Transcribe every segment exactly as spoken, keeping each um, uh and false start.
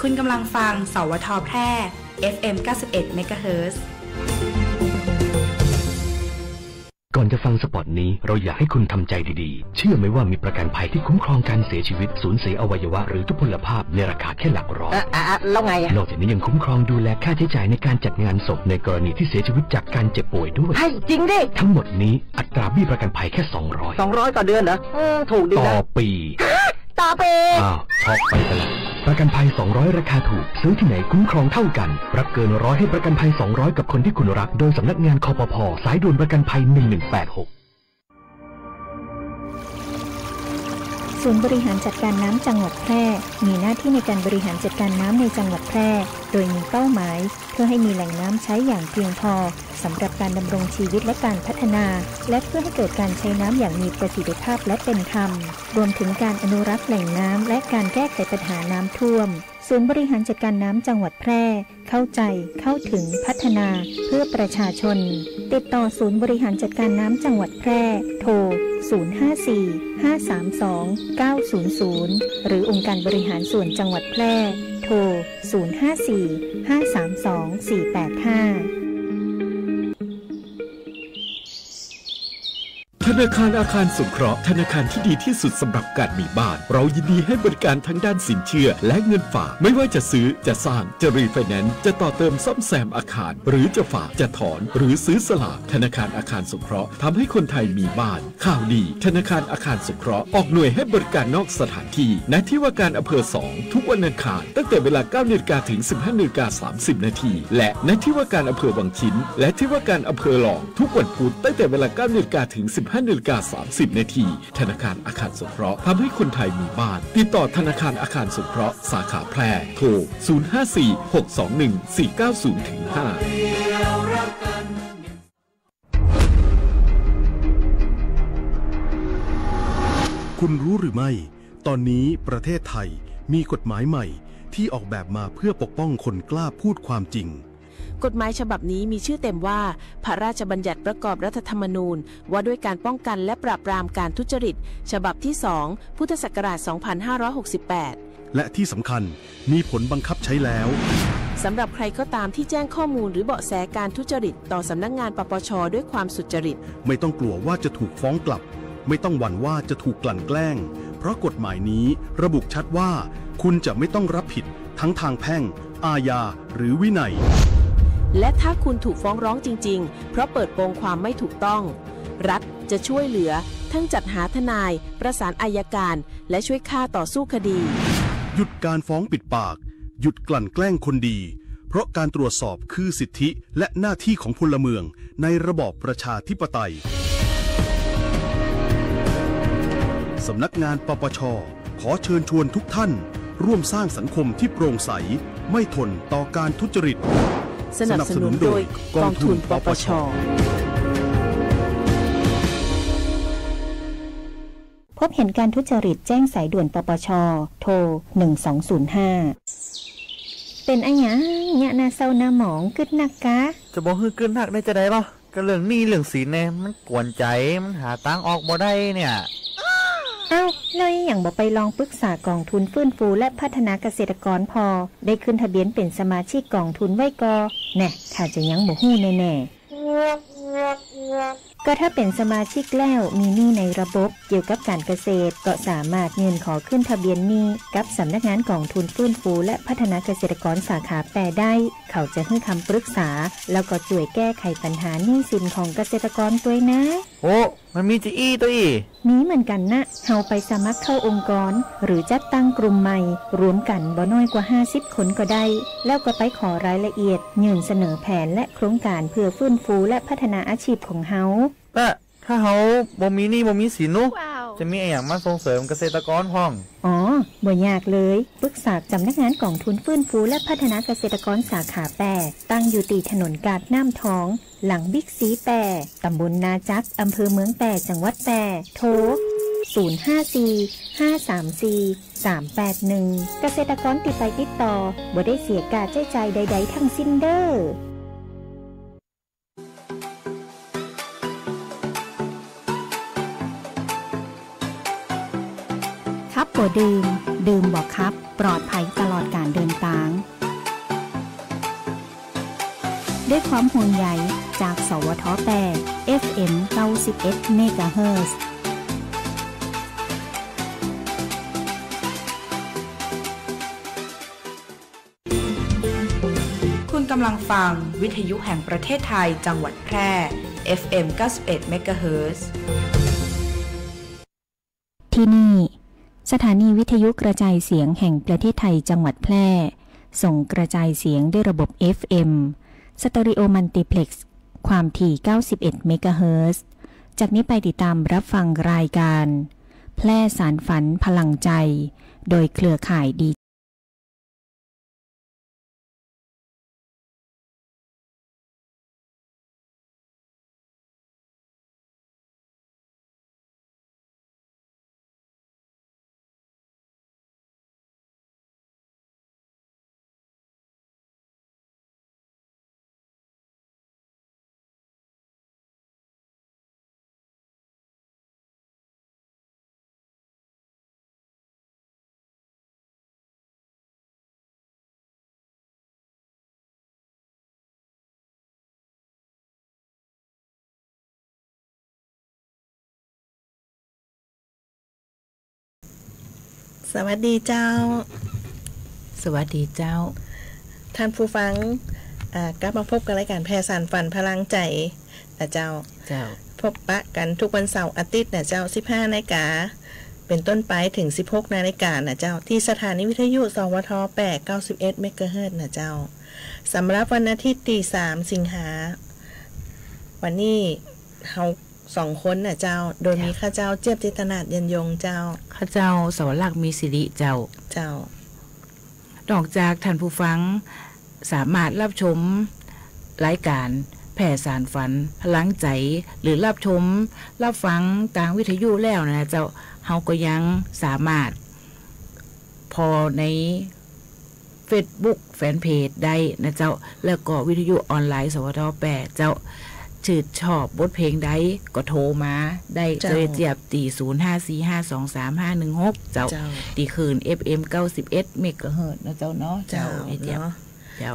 คุณกำลังฟัง สวท แพร่ เอฟเอ็ม เก้าสิบเอ็ด เมกะเฮิรตซ์ ก่อนจะฟังสปอตนี้ เราอยากให้คุณทำใจดีๆ เชื่อไหมว่ามีประกันภัยที่คุ้มครองการเสียชีวิต สูญเสียอวัยวะ หรือทุพพลภาพในราคาแค่หลักร้อย เอ่อ อ่ะ อ่ะ แล้วไงอะ นอกจากนี้ยังคุ้มครองดูแลค่าใช้จ่ายในการจัดงานศพ ในกรณีที่เสียชีวิตจากการเจ็บป่วยด้วย เฮ้ย จริงดิ ทั้งหมดนี้อัตราเบี้ยประกันภัยแค่ สองร้อย สองร้อย ต่อเดือนเหรอ อืม ถูกดีนะ ต่อปี ต่อปี อ้าว ช็อกไปซะแล้ว ประกันภัย สองร้อย ราคาถูก ซื้อที่ไหนคุ้มครองเท่ากัน รับเกินร้อยให้ประกันภัย สองร้อย กับคนที่คุณรัก โดยสำนักงาน คปภ. สายด่วนประกันภัย หนึ่งหนึ่งแปดหก ศูนย์บริหารจัดการน้ำจังหวัดแพร่ มีหน้าที่ในการบริหารจัดการน้ำในจังหวัดแพร่ โดยมีเป้าหมาย เพื่อให้มีแหล่งน้ำใช้อย่างเพียงพอ สำหรับการดำรงชีวิตและการพัฒนา และเพื่อให้เกิดการใช้น้ำอย่างมีประสิทธิภาพและเป็นธรรม รวมถึงการอนุรักษ์แหล่งน้ำ และการแก้ไขปัญหาน้ำท่วม ศูนย์บริหารจัดการน้ำจังหวัดแพร่ เข้าใจ เข้าถึง พัฒนา เพื่อประชาชน ติดต่อศูนย์บริหารจัดการน้ำจังหวัดแพร่ โทร ศูนย์ห้าสี่ ห้าสามสอง เก้าศูนย์ศูนย์ หรือองค์การบริหารส่วนจังหวัดแพร่ โทร ศูนย์ห้าสี่ ห้าสามสอง สี่แปดห้า ธนาคารอาคารสงเคราะห์ ธนาคารที่ดีที่สุดสำหรับการมีบ้าน เรายินดีให้บริการทั้งด้านสินเชื่อและเงินฝาก ไม่ว่าจะซื้อ จะสร้าง จะรีไฟแนนซ์ จะต่อเติมซ่อมแซมอาคาร หรือจะฝาก จะถอน หรือซื้อสลาก ธนาคารอาคารสงเคราะห์ทำให้คนไทยมีบ้าน ข่าวดี ธนาคารอาคารสงเคราะห์ออกหน่วยให้บริการนอกสถานที่ ณ ที่ว่าการอำเภอสอง ทุกวันอังคาร ตั้งแต่เวลา เก้านาฬิกา ถึง สิบห้านาฬิกา สามสิบนาที และ ณ ที่ว่าการอำเภอวังชิ้น และที่ว่าการอำเภอลอง ทุกวันพุธ ตั้งแต่เวลา เก้านาฬิกา ถึง สิบห้านาฬิกา สามสิบนาที ธนาคารอาคารสงเคราะห์ทำให้คนไทยมีบ้าน ติดต่อธนาคารอาคารสงเคราะห์สาขาแพร่ โทร ศูนย์ห้าสี่ หกสองหนึ่ง สี่เก้าศูนย์ ถึง ห้า คุณรู้หรือไม่ ตอนนี้ประเทศไทยมีกฎหมายใหม่ที่ออกแบบมาเพื่อปกป้องคนกล้าพูดความจริง กฎหมายฉบับนี้มีชื่อเต็มว่า พระราชบัญญัติประกอบรัฐธรรมนูญ ว่าด้วยการป้องกันและปราบปรามการทุจริต ฉบับที่สอง พุทธศักราช สองพันห้าร้อยหกสิบแปด และที่สำคัญ มีผลบังคับใช้แล้ว สำหรับใครก็ตามที่แจ้งข้อมูลหรือเบาะแสการทุจริตต่อสำนักงาน ปปช ด้วยความสุจริต ไม่ต้องกลัวว่าจะถูกฟ้องกลับ ไม่ต้องหวั่นว่าจะถูกกลั่นแกล้ง เพราะกฎหมายนี้ระบุชัดว่า คุณจะไม่ต้องรับผิดทั้งทางแพ่ง อาญา หรือวินัย และถ้าคุณถูกฟ้องร้องจริงๆ เพราะเปิดโปงความไม่ถูกต้อง รัฐจะช่วยเหลือ ทั้งจัดหาทนาย ประสานอัยการ และช่วยข้าต่อสู้คดี หยุดการฟ้องปิดปาก หยุดกลั่นแกล้งคนดี เพราะการตรวจสอบคือสิทธิและหน้าที่ของพลเมืองในระบอบประชาธิปไตย สำนักงาน ปปช ขอเชิญชวนทุกท่าน ร่วมสร้างสังคมที่โปร่งใส ไม่ทนต่อการทุจริต สนับสนุนโดยกองทุน ปปช พบเห็นการทุจริตแจ้งสายด่วน ปปช โทร หนึ่งสองศูนย์ห้า เป็นอะหยังเยียะหน้าเศร้าหน้าหมอง กึ๊ดนักกา จะบ่หื้อกึ๊ดนักได้จาใดลอ ก็เรื่องหนี้เรื่องสินแน่ มันกวนใจ มันหาตางออกบ่ได้เนี่ย เอ้า แล้วอิหยังบ่ไปลองปรึกษากองทุนฟื้นฟูและพัฒนาเกษตรกรผ่อ ได้ขึ้นทะเบียนเป็นสมาชิกกองทุนไว้ก่อ แน่ ถ้าจะยังบ่ฮู้แน่ๆ ก็ถ้าเป็นสมาชิกแล้วมีหนี้ในระบบเกี่ยวกับการเกษตร ก็สามารถยื่นขอขึ้นทะเบียนหนี้กับสำนักงานกองทุนฟื้นฟูและพัฒนาเกษตรกรสาขาแปดได้ เขาจะหื้อคำปรึกษา แล้วก็ช่วยแก้ไขปัญหาหนี้สินของเกษตรกรตวยนะ โอ้ มันมีจาอี้ตวยอี้ มีเหมือนกั๋นนะ เฮาไปสมัครเข้าองค์กร หรือจัดตั้งกลุ่มใหม่ รวมกั๋นบ่น้อยกว่าห้าสิบคนก็ได้ แล้วก็ไปขอรายละเอียด ยื่นเสนอแผนและโครงการเพื่อฟื้นฟูและพัฒนาอาชีพของเฮา แต่ถ้าเฮาบ่มีหนี้บ่มีสินนุ ว้าว จะมีอะหยังมาส่งเสริมเกษตรกรพ่อง อ๋อ บ่ยากเลย ปรึกษาสำนักงานกองทุนฟื้นฟูและพัฒนาเกษตรกรสาขาแปด ตั้งอยู่ตี้ถนนกาดน้ำทอง หลังบิ๊กซีแปด ตำบลนาจัก อำเภอเมืองแปด จังหวัดแปด โทร ศูนย์ห้าสี่ ห้าสามสี่ สามแปดหนึ่ง เกษตรกรตี้ไปติดต่อ บ่ได้เสียค่าใจ๊จ่ายใดๆ ทั้งสิ้นเด้อ ครับ บ่ดื่ม ดื่มบ่ขับ ปลอดภัยตลอดก๋านเดินตาง ด้วยความห่วงใยจาก สวท แปด เอฟเอ็ม เก้าสิบเอ็ด เมกะเฮิรตซ์ คุณกำลังฟังวิทยุแห่งประเทศไทย จังหวัดแพร่ เอฟเอ็ม เก้าสิบเอ็ด เมกะเฮิรตซ์ ที่นี่ สถานีวิทยุกระจายเสียงแห่งประเทศไทย จังหวัดแพร่ ส่งกระจายเสียงด้วยระบบ เอฟเอ็ม สเตอริโอมัลติเพล็กซ์ ความถี่ เก้าสิบเอ็ด เมกะเฮิรตซ์ จากนี้ไปติดตามรับฟังรายการ แพร่สานฝันพลังใจ โดยเครือข่ายดี สวัสดีเจ้า สวัสดีเจ้า ท่านผู้ฟัง อ่า กลับมาพบกับรายการแพร่สานฝันพลังใจนะเจ้า เจ้า พบปะกันทุกวันเสาร์อาทิตย์นะเจ้า สิบห้านาฬิกา เป็นต้นไปถึง สิบหกนาฬิกานะเจ้า ที่สถานีวิทยุ สวท แปด เก้าสิบเอ็ด เมกะเฮิรตซ์นะเจ้า สำหรับวันอาทิตย์ตี้ สาม สิงหา วันนี้เฮาสองคนนะเจ้า โดยมี เจ้า ข้าเจ้า เจี๊ยบจิตนาถ เย็นยง เจ้า ข้าเจ้า สวรรค มีสิริ เจ้า เจ้า นอกจากท่านผู้ฟังสามารถรับชมรายการแพร่สานฝันพลังใจ หรือรับชมรับฟังตางวิทยุแล้วนะเจ้า เฮาก็ยังสามารถ ผ่อในเฟซบุ๊กแฟนเพจได้นะเจ้า แล้วก็วิทยุออนไลน์ สวท แปด เจ้า ชื่นชอบบทเพลงใดก็โทรมาได้ เจ้า เจ้าเจี๊ยบตี้ ศูนย์ ห้า สี่ ห้า สอง สาม ห้า หนึ่ง หก เจ้า เจ้า ตี้คลื่น เอฟเอ็ม เก้าสิบเอ็ด เมกะเฮิรตซ์นะเจ้าเนาะ เจ้า เจ้า ไอ้เจี๊ยบ เนาะ เจ้า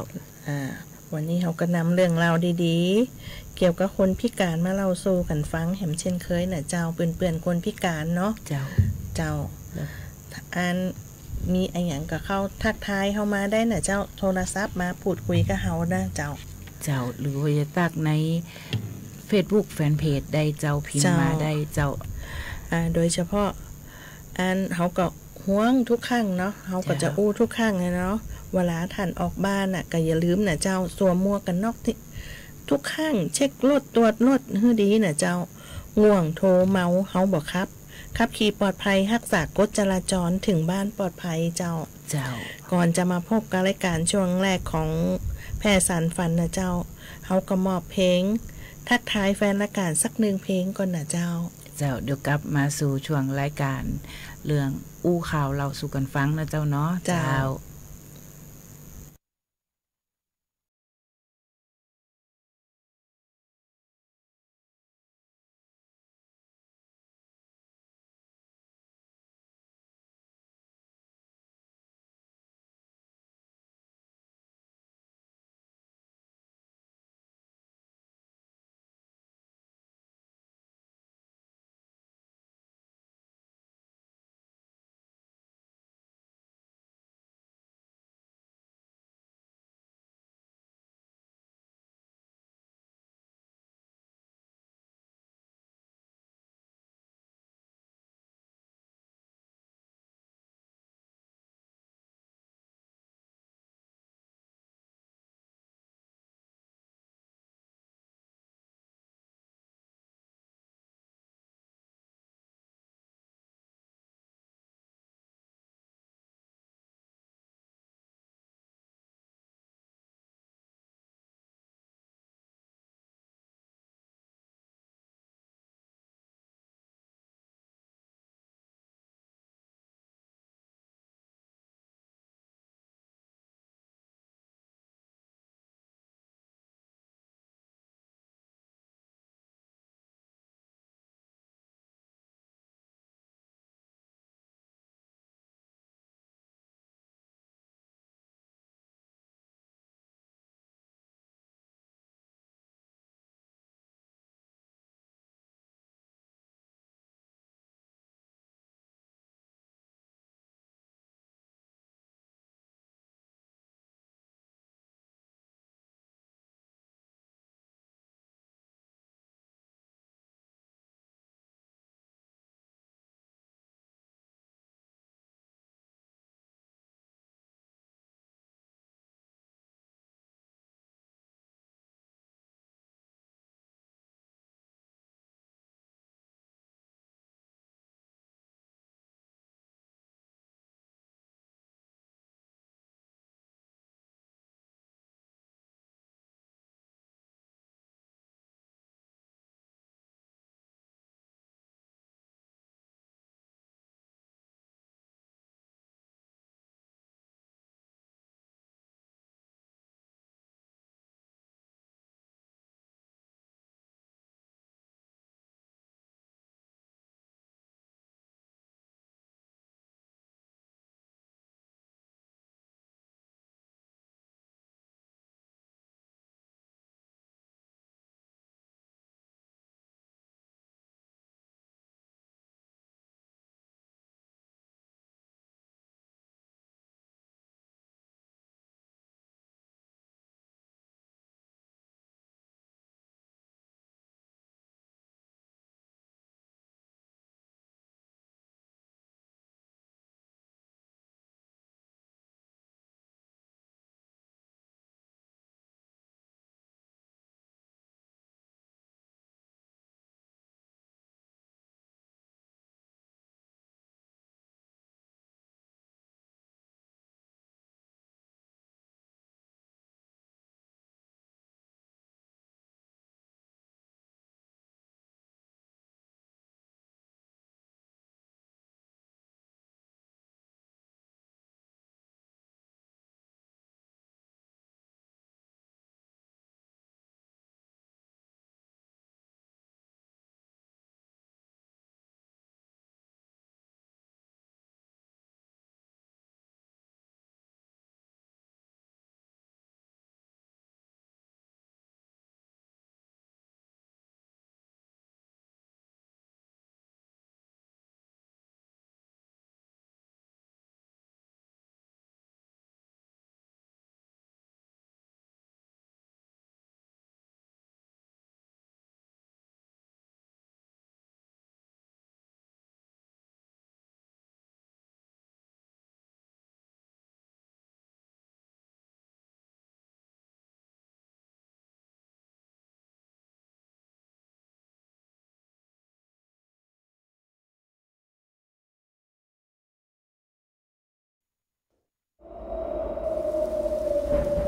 อ่า วันนี้เฮาก็นำเรื่องราวดีๆ เกี่ยวกับคนพิการมาเล่าสู่กั๋นฟังแหมเช่นเคยนะเจ้า เปื้อนๆ คนพิการเนาะ เจ้า เจ้า แล้ว อัน มีอะหยังก็เข้าทักทายเฮามาได้นะเจ้า โทรศัพท์มาพูดคุยกับเฮานะเจ้า เจ้า หรือว่าจะทักในเฟซบุ๊กแฟนเพจได้เจ้า พิมพ์มา เจ้า ได้เจ้า อ่า โดยเฉพาะ อัน เฮาก็ห่วงทุกครั้งเนาะ เฮาก็จะ เจ้า อู้ทุกครั้งเลยเนาะ เวลาท่านออกบ้านน่ะ ก็อย่าลืมนะเจ้า สวมหมวกกันน็อกตี้ ทุกครั้ง เช็ครถ ตรวจรถหื้อดีนะเจ้า ง่วงโถเมา เฮาบ่ขับ ขับขี่ปลอดภัย ฮักษากฎจราจร เถิงบ้านปลอดภัยเจ้า เจ้า ก่อนจะมาพบกับรายการช่วงแรกของแพร่สานฝันนะเจ้า เฮาก็มอบเพลงทักทายแฟนรายการสักหนึ่งเพลงก่อนนะเจ้า เจ้า เดี๋ยวกลับมาสู่ช่วงรายการเรื่องอู้ข่าวเล่าสู่กั๋นฟังนะเจ้าเนาะ เจ้า เจ้า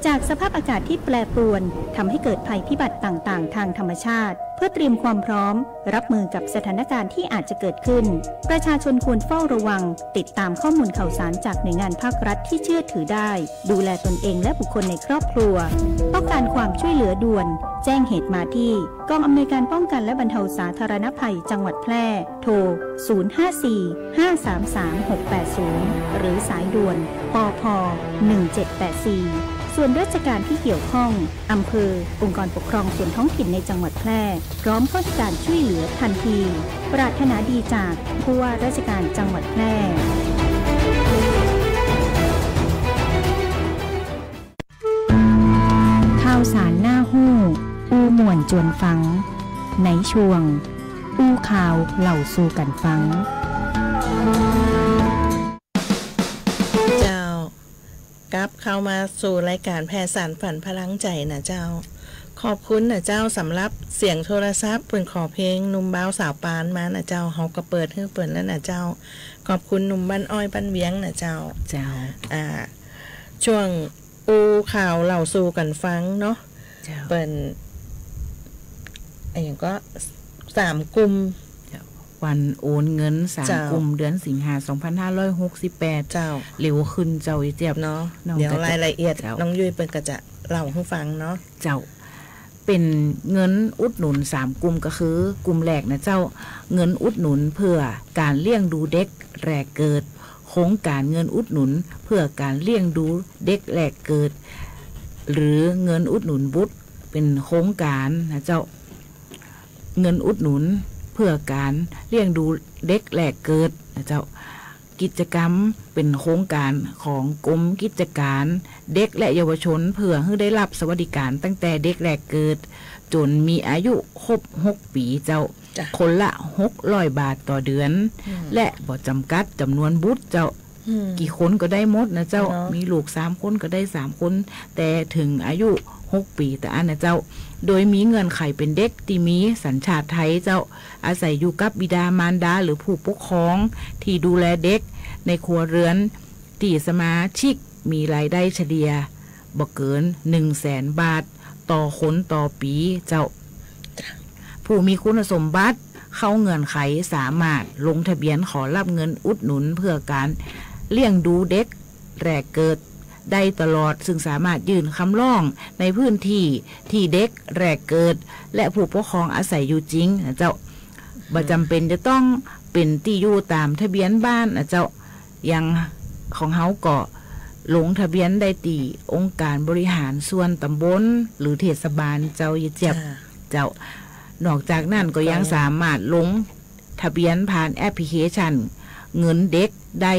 จากสภาพอากาศที่แปรปรวน ทำให้เกิดภัยพิบัติต่างๆ ทางธรรมชาติ เพื่อเตรียมความพร้อม รับมือกับสถานการณ์ที่อาจจะเกิดขึ้น ประชาชนควรเฝ้าระวัง ติดตามข้อมูลข่าวสารจากหน่วยงานภาครัฐที่เชื่อถือได้ ดูแลตนเองและบุคคลในครอบครัว ต้องการความช่วยเหลือด่วน แจ้งเหตุมาที่กองอำนวยการป้องกันและบรรเทาสาธารณภัยจังหวัดแพร่ โทร ศูนย์ห้าสี่ ห้าสามสาม หกแปดศูนย์ หรือสายด่วน ปภ หนึ่งเจ็ดแปดสี่ ส่วนราชการที่เกี่ยวข้อง อำเภอ องค์กรปกครองส่วนท้องถิ่นในจังหวัดแพร่ พร้อมให้การช่วยเหลือทันที ปรารถนาดีจากผู้ว่าราชการจังหวัดแพร่ ข่าวสารน่าฮู้ อู้ม่วนจวนฟัง ในช่วง อู้ข่าวเล่าสู่กั๋นฟัง เจ้า กลับเข้ามาสู่รายการแพร่สานฝันพลังใจ๋น่ะเจ้า ขอบคุณน่ะเจ้า สำหรับเสียงโทรศัพท์ เปิ้นขอเพลงหนุ่มบ่าวสาวปานมาน่ะเจ้า เฮาก็เปิดหื้อเปิ้นแล้วน่ะเจ้า ขอบคุณหนุ่มบ้านอ้อยบ้านเวียงน่ะเจ้า เจ้า อ่า ช่วง อู้ข่าวเล่าสู่กั๋นฟังเนาะ เจ้า เปิ้น อะหยังก็ สามกุม เจ้า วันโอนเงิน สาม เจ้า กุม เดือนสิงหา สองพันห้าร้อยหกสิบแปด เจ้า เร็วขึ้นเจ้า อีเจี๊ยบ เนาะ น้อง เดี๋ยว จะ รายละเอียด เจ้า น้องยุ้ยเปิ้นก็จะเล่าหื้อฟังเนาะ เจ้า เป๋นเงินอุดหนุนสามกุม ก็คือกุมแรกน่ะเจ้า เงินอุดหนุนเพื่อก๋านเลี้ยงดูเด็กแรกเกิด โครงก๋านเงินอุดหนุนเพื่อก๋านเลี้ยงดูเด็กแรกเกิด หรือเงินอุดหนุนบุตร เป๋นโครงก๋านน่ะเจ้า เงินอุดหนุนเพื่อก๋านเลี้ยงดูเด็กแรกเกิดน่ะเจ้า กิจกรรมเป๋นโครงก๋านของกรมกิจก๋านเด็กและเยาวชน เพื่อหื้อได้รับสวัสดิก๋านตั้งแต่เด็กแรกเกิด จ๋นมีอายุครบหกปี๋เจ้า จ้ะ คนละหกร้อยบาทต่อเดือน อืม และบ่จ๋ำกัดจ๋ำนวนบุตรเจ้า อืม กี่คนก็ได้หมดน่ะเจ้า เนาะ มีลูกสามคนก็ได้สามคน แต่เถิงอายุหกปี๋เต้าอั้นน่ะเจ้า โดยมีเงื่อนไขเป๋นเด็กตี้มีสัญชาติไทยเจ้า อาศัยอยู่กับบิดามารดาหรือผู้ปกครองตี้ดูแลเด็กในครัวเรือน ตี้สมาชิกมีรายได้เฉลี่ยบ่เกินหนึ่งแสนบาทต่อคนต่อปี๋เจ้า ผู้มีคุณสมบัติเข้าเงื่อนไขสามารถลงทะเบียนขอรับเงินอุดหนุนเพื่อก๋านเลี้ยงดูเด็กแรกเกิดได้ตลอด ซึ่งสามารถยื่นคำร้องในพื้นที่ตี้เด็กแรกเกิดและผู้ปกครองอาศัยอยู่จริงน่ะเจ้า บ่จ๋ำเป๋นจะต้องเป๋นตี้อยู่ต๋ามทะเบียนบ้านน่ะเจ้า อย่างของเฮาก็ลงทะเบียนได้ตี้องค์การบริหารส่วนต๋ำบลหรือเทศบาลเจ้า ยายเจี๊ยบ จ้า เจ้า นอกจากนั้นก็ยังสามารถลงทะเบียนผ่านแอปพลิเคชันเงินเด็กได้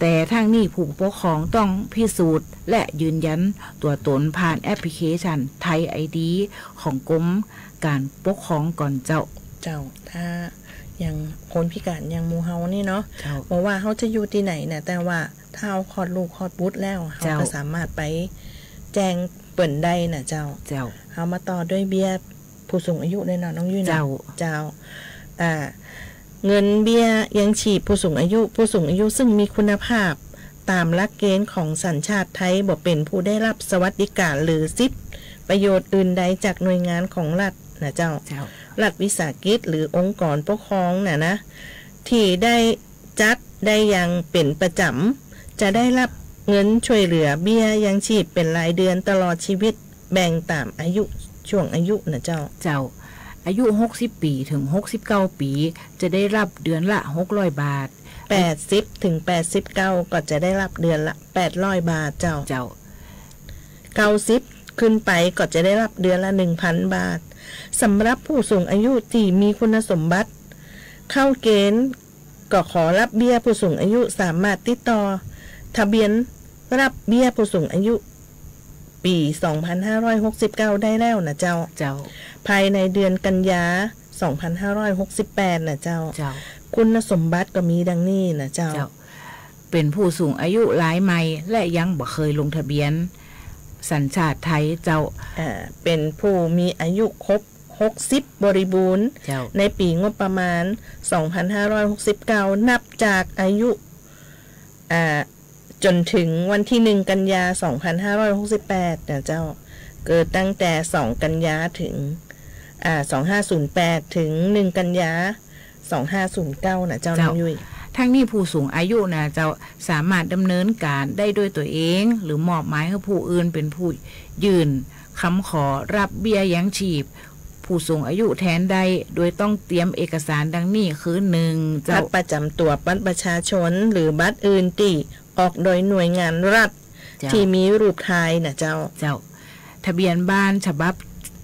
แต่ทั้งนี้ผู้ปกครองต้องพิสูจน์และยืนยันตั๋วต๋นผ่านแอปพลิเคชันไทยไอดีของกรมการปกครองก่อนเจ้า เจ้า ถ้าอย่างคนพิการอย่างหมู่เฮานี่เนาะ เจ้า บ่ว่าเฮาจะอยู่ตี้ไหนน่ะ แต่ว่าถ้าเฮาคลอดลูกคลอดบุตรแล้ว เฮา เจ้า ก็สามารถไปแจ้งเปิ้นได้น่ะเจ้า เจ้า เฮามาต่อด้วยเบี้ยผู้สูงอายุเลยเนาะน้องยุ้ยเนาะ เจ้า เจ้า อ่า เงินเบี้ยยังชีพผู้สูงอายุ ผู้สูงอายุซึ่งมีคุณภาพต๋ามหลักเกณฑ์ของสัญชาติไทย บ่เป๋นผู้ได้รับสวัสดิการหรือสิทธิประโยชน์อื่นใดจากหน่วยงานของรัฐน่ะเจ้า เจ้า รัฐวิสาหกิจหรือองค์กรปกครองน่ะนะ ตี้ได้จัดได้อย่างเป๋นประจ๋ำ จะได้รับเงินช่วยเหลือเบี้ยยังชีพเป๋นรายเดือนตลอดชีวิต แบ่งต๋ามอายุ ช่วงอายุน่ะเจ้า เจ้า อายุหกสิบปี๋เถิงหกสิบเก้าปี๋ จะได้รับเดือนละหกร้อยบาท แปดสิบเถิงแปดสิบเก้าก็จะได้รับเดือนละแปดร้อยบาทเจ้า เจ้า เก้าสิบขึ้นไปก็จะได้รับเดือนละหนึ่งพันบาท สำหรับผู้สูงอายุตี้มีคุณสมบัติเข้าเกณฑ์ ก็ขอรับเบี้ยผู้สูงอายุสามารถติดต่อทะเบียนรับเบี้ยผู้สูงอายุปี๋สองพันห้าร้อยหกสิบเก้าได้แล้วน่ะเจ้า เจ้า ภายในเดือนกันยาสองพันห้าร้อยหกสิบแปดน่ะเจ้า เจ้า คุณสมบัติก็มีดังนี้น่ะเจ้า เจ้า เป๋นผู้สูงอายุรายใหม่และยังบ่เกยลงทะเบียนสัญชาติไทยเจ้า อ่า เป๋นผู้มีอายุครบ หกสิบบริบูรณ์ เจ้า ในปี๋งบประมาณ สองพันห้าร้อยหกสิบเก้า นับจากอายุ อ่า จ๋นเถิงวันตี้หนึ่งกันยาสองพันห้าร้อยหกสิบแปดน่ะเจ้า เกิดตั้งแต่สองกันยาเถิง อ่า สองห้าศูนย์แปด เถิงหนึ่งกันยาสองห้าศูนย์เก้าน่ะเจ้า เจ้า น้องยุ้ย ทั้งนี้ผู้สูงอายุน่ะเจ้า สามารถดำเนินก๋านได้โดยตั๋วเอง หรือมอบหมายหื้อผู้อื่นเป๋นผู้ยื่นกำขอฮับเบี้ยยังชีพผู้สูงอายุแตนได้ โดยต้องเตรียมเอกสารดังนี้คือ หนึ่ง เจ้า บัตรประจ๋ำตั๋ว บัตรประชาชน หรือบัตรอื่นตี้ออกโดยหน่วยงานรัฐ เจ้า ตี้มีรูปถ่ายน่ะเจ้า เจ้า ทะเบียนบ้านฉบับ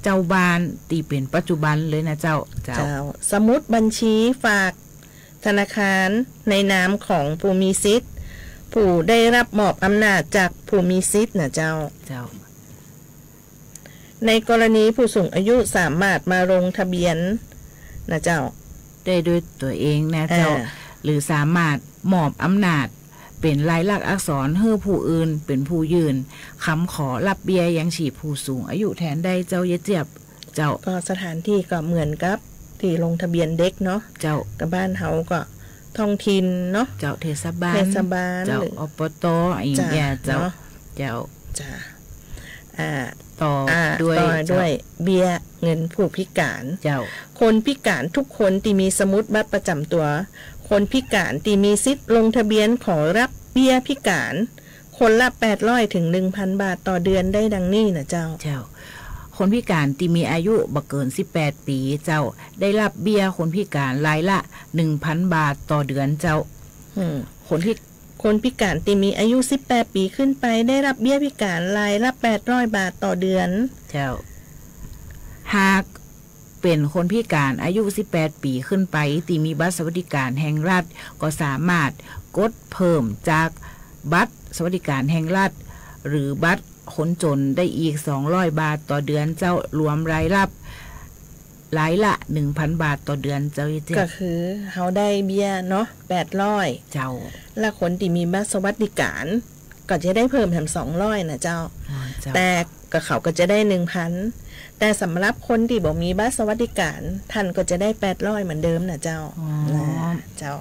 เจ้าบ้านตี้เป๋นปัจจุบันเลยน่ะเจ้า เจ้า เจ้า สมุดบัญชีฝากธนาคารในนามของผู้มีสิทธิ์ ผู้ได้ฮับมอบอำนาจจากผู้มีสิทธิ์น่ะเจ้า เจ้า ในกรณีผู้สูงอายุสามารถมาลงทะเบียนน่ะเจ้า ได้โดยตั๋วเองน่ะเจ้า อ่า หรือสามารถมอบอำนาจเป๋นลายลักษณ์อักษรหื้อผู้อื่นเป๋นผู้ยื่นกำขอฮับเบี้ยยังชีพผู้สูงอายุแตนได้เจ้า ยายเจี๊ยบ เจ้า ก็สถานตี้ก็เหมือนกับตี้ลงทะเบียนเด็กเนาะ เจ้า ก็บ้านเฮาก็ท้องถิ่นเนาะ เจ้า เทศบาล เทศบาล เจ้า หรือ อปต อย่างเงี้ย เจ้า เจ้า เนาะ เจ้า จ้ะ อ่า ต่อ อ่า ด้วย ต่อด้วย เจ้า เบี้ยเงินผู้พิก๋าน เจ้า คนพิก๋านทุกคนตี้มีสมุดบัตรประจ๋ำตั๋วคนพิก๋านตี้มีสิทธิ์ลงทะเบียนขอฮับเบี้ยพิก๋าน คนละแปดร้อยเถิงหนึ่งพันบาทต่อเดือนได้ดังนี้น่ะเจ้า เจ้า คนพิก๋านตี้มีอายุบ่เกินสิบแปดปี๋เจ้า ได้ฮับเบี้ยคนพิก๋านรายละหนึ่งพันบาทต่อเดือนเจ้า อืม คนพิ คนพิก๋านตี้มีอายุสิบแปดปี๋ขึ้นไปได้ฮับเบี้ยพิก๋านรายละแปดร้อยบาทต่อเดือน เจ้า หากเป๋นคนพิก๋านอายุสิบแปดปี๋ขึ้นไปตี้มีบัตรสวัสดิการแห่งรัฐ ก็สามารถกดเพิ่มจากบัตรสวัสดิการแห่งรัฐ หรือบัตรคนจ๋นได้อีกสองร้อยบาทต่อเดือนเจ้า รวมรายฮับรายละหนึ่งพันบาทต่อเดือนเจ้า ยายเจี๊ยบ ก็คือเฮาได้เบี้ยเนาะ แปดร้อย เจ้า และคนตี้มีบัตรสวัสดิการก็จะได้เพิ่มแถมสองร้อยน่ะเจ้า อ๋อ เจ้า แต่ก็เขาก็จะได้หนึ่งพัน แต่สำหรับคนตี้บ่มีบัตรสวัสดิการ ต้านก็จะได้แปดร้อยเหมือนเดิมน่ะเจ้า อ๋อ น่ะเจ้า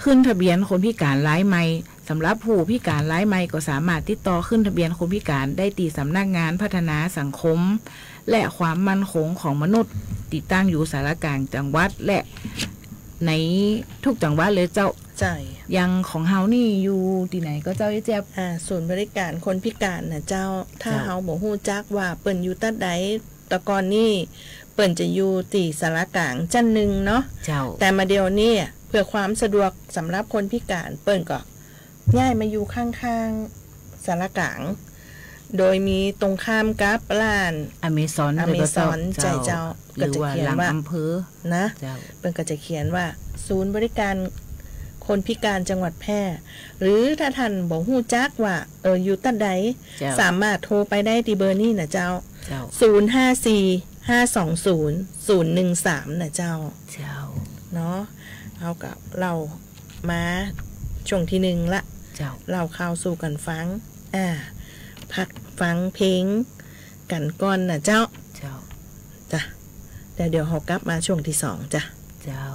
ขึ้นทะเบียนคนพิก๋านรายใหม่ สำหรับผู้พิก๋านรายใหม่ก็สามารถติดต่อขึ้นทะเบียนคนพิก๋านได้ตี้สำนักงานพัฒนาสังคม และความมั่นคงของมนุษย์ ตี้ตั้งอยู่สารกลางจังหวัด และในทุกจังหวัดเลยเจ้า ใช่ อย่างของเฮานี่อยู่ตี้ไหนก็เจ้า ยายเจี๊ยบ อ่า ศูนย์บริการคนพิการน่ะเจ้า ถ้า เจ้า เฮาบ่ฮู้จักว่าเปิ้นอยู่ตั๊ดใด แต่ก่อนนี่เปิ้นจะอยู่ตี้สารกลางจั้นหนึ่งเนาะ เจ้า แต่มาเดี๋ยวนี้เพื่อความสะดวกสำหรับคนพิการ เปิ้นก็ ย้ายมาอยู่ข้างๆ สารกลาง โดยมีตรงข้ามกับร้านอเมซอน อเมซอน เลยก็เจ้า ใช่เจ้า เจ้า ก็จะเขียนว่า หรือว่าหลังอำเภอ นะ เจ้า เปิ้นก็จะเขียนว่า ศูนย์บริการคนพิการจังหวัดแพร่ หรือถ้าต้านบ่ฮู้จักว่า เออ อยู่ตั๊ดใด เจ้า สามารถโทรไปได้ตี้เบอร์นี้น่ะเจ้า เจ้า ศูนย์ห้าสี่ ห้าสองศูนย์ ศูนย์หนึ่งสาม น่ะเจ้า เจ้า เนาะ เฮาก็เล่า มาช่วงตี้หนึ่งละ เจ้า เล่าข่าวสู่กั๋นฟัง อ่า พักฟังเพลงกั๋นก่อนน่ะเจ้า เจ้า จ้ะ แล้วเดี๋ยวเฮากลับมาช่วงตี้สองจ้ะ เจ้า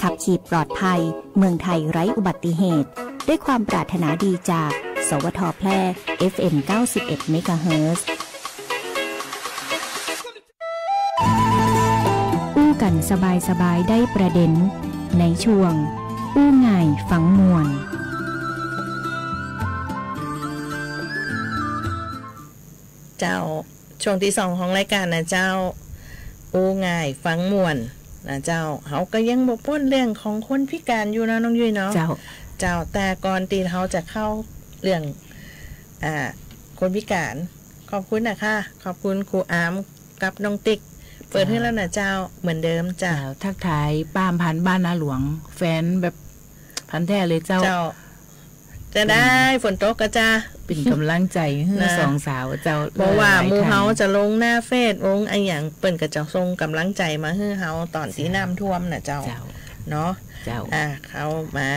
ขับขี่ปลอดภัย เมืองไทยไร้อุบัติเหตุ ด้วยความปรารถนาดีจาก สวท แพร่ เอฟเอ็ม เก้าสิบเอ็ด เมกะเฮิรตซ์ อู้กั๋นสบายๆ ได้ประเด็น ในช่วง อู้ง่ายฟังม่วน เจ้า ช่วงตี้สองของรายก๋านนะเจ้า อู้ง่ายฟังม่วนนะเจ้า เฮาก็ยังบ่ป๊นเรื่องของคนพิก๋านอยู่เนาะน้องยุ้ยเนาะ เจ้า เจ้า แต่ก่อนตี้เฮาจะเข้าเรื่อง อ่า คนพิก๋าน ขอบคุณนะคะ ขอบคุณครูอามกับน้องติ๊ก เปิดหื้อแล้วนะเจ้า เหมือนเดิมจ้ะ เจ้า ทักทายป้าอำพันธ์บ้านนาหลวง แฟนแบบพันธุ์แท้เลยเจ้า เจ้า จะได้ เปิ้น ฝนตกก็จะ เปิ้นก๋ำลังใจ๋หื้อ นะ สองสาวเจ้า บ่ว่า หมู่เฮาจะลงหน้าเฟซ ลงอะหยัง เปิ้นก็จะส่งก๋ำลังใจ๋มาหื้อเฮาต๋อนตี้น้ำท่วมน่ะเจ้า เจ้า เนาะ เจ้า อ่ะ เข้ามา